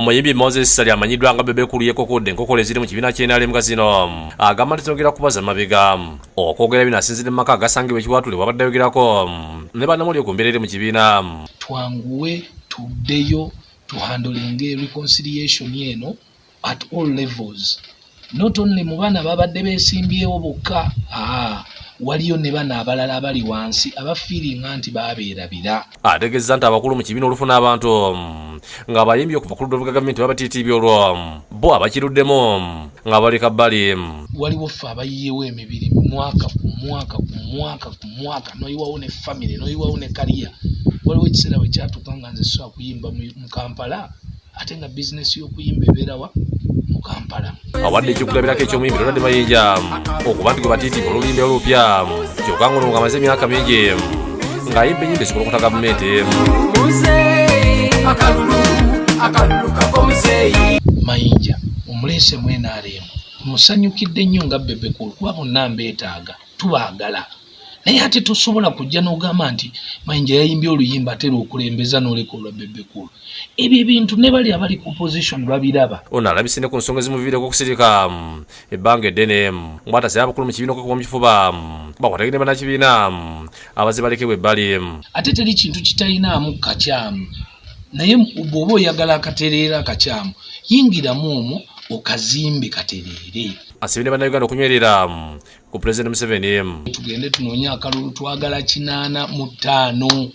Omuyimbi Moses Ssali amanyiddwa nga Bebe Cool yeekokodde enkokola eziri mu kibiina ky'NRM nga zino agamba nti zongera kubaza mabega. Okwogera bino asinzidde mu maka agasangibwa e Kiwatule bw'abadde ayogerako ne bannamawulire ku mbeera eri mu kibiina. Twanguwe tuddeyo tuhandolinge reconciliation eno at all levels not only mu bana babadde besimbyewo bokka aa waliyo ne bano abalala abali wansi abafiiringa nti babeerabira. Ategeezezza nti abakulu mu kibiina olufuna abantu ng'abayimbi okuva ku ludda oluvuga gavumenti babatiitiibya olwo bo abakiruddemu nga baleka bbali. Waliwo ffe abayiyewo emibiri mwaka ku mwaka ku mwaka ku mwaka n'oyiwawo ne famire n'oyiwawo ne kariya. Waliwo ekiseera bwe kyatuuka nga nze sisobola kuyimba mu Kampala ate nga bizinesi y'okuyimba ebeerawa mu Kampala. Awadde ekyokulabirako eky'omuyimbi Ronald Mayinja okuba nti gwe batiitiibwa oluluyimba olupya kyokka ng'ono ng'amaze emyaka mingi ng'ayimba ennyimba ezikolokota gavumenti. Mayinja omuleese mu NRM musanyukidde nnyo nga Bebe Cool kuba bonna mbeetaaga tubaagala. Naye ate tosobola kujja n'ogamba nti Mayinja yayimbye oluyimba ate lw'okulembeza n'oleka olwa Bebe Cool. Ebyo ebintu ne bali abali ku opposition babiraba. Ono alabise ne ku nsonga ezimuviireko okusirika ebbanga eddene bw'atasabye abakulu mu kibiina okwekuba mu kifuba bakwatagane ne bannakibiina abazze balekebwa ebbali. Ate teri kintu kitalinaamu kakyamu naye bw'oba oyagala akatereera akakyamu yingiramu omwo okazimbe katereere. Asabye ne Bannayuganda okunywerera ku Pulezidenti Museveni. Tugende tunoonye akalulu twagala 85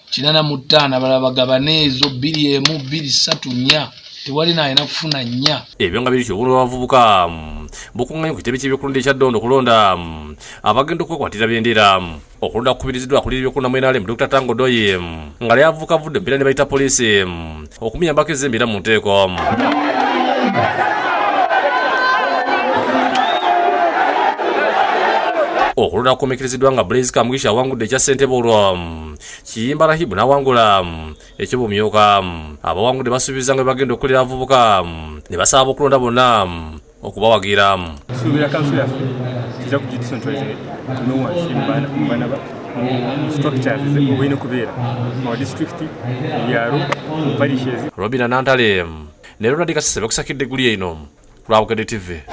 85 abalala bagabane ezo 2 1 2 3 4 tewali naalina kufuna 4. Ebyo nga biri kyobulwa abavubuka bukunganye ku kitebe ky'ebyokulonda ekya Ddondo okulonda abagenda okwekwatira bendera. Okulonda kukubiriziddwa akulira ebyokulonda mu NRM Dr. Tanga Odoi nga naye avubuka avudde mu mbeera ne bayita poliisi okumuyambako ezza embeera mu nteeko. Okulonda kukomekkerezeddwa nga Blaise Kamugisha awangudde ekya ssentebe olwo Kiyimba Rahibu n'awangula eky'obumyuka. Abawangudde basuubizza nga bwe bagenda okukolera abavubuka ne basaba ab'okulonda bonna okubawagira. Tusuubira kanso yaffe tujja kugidecentralize tume wansi mu baana mu structures obulina okubeera mu disitulikiti, ebyalo, mu parishes. Robina Nantale ne Ronald Kasese bakusakidde eggulire lino ku lwa Bukedde TV.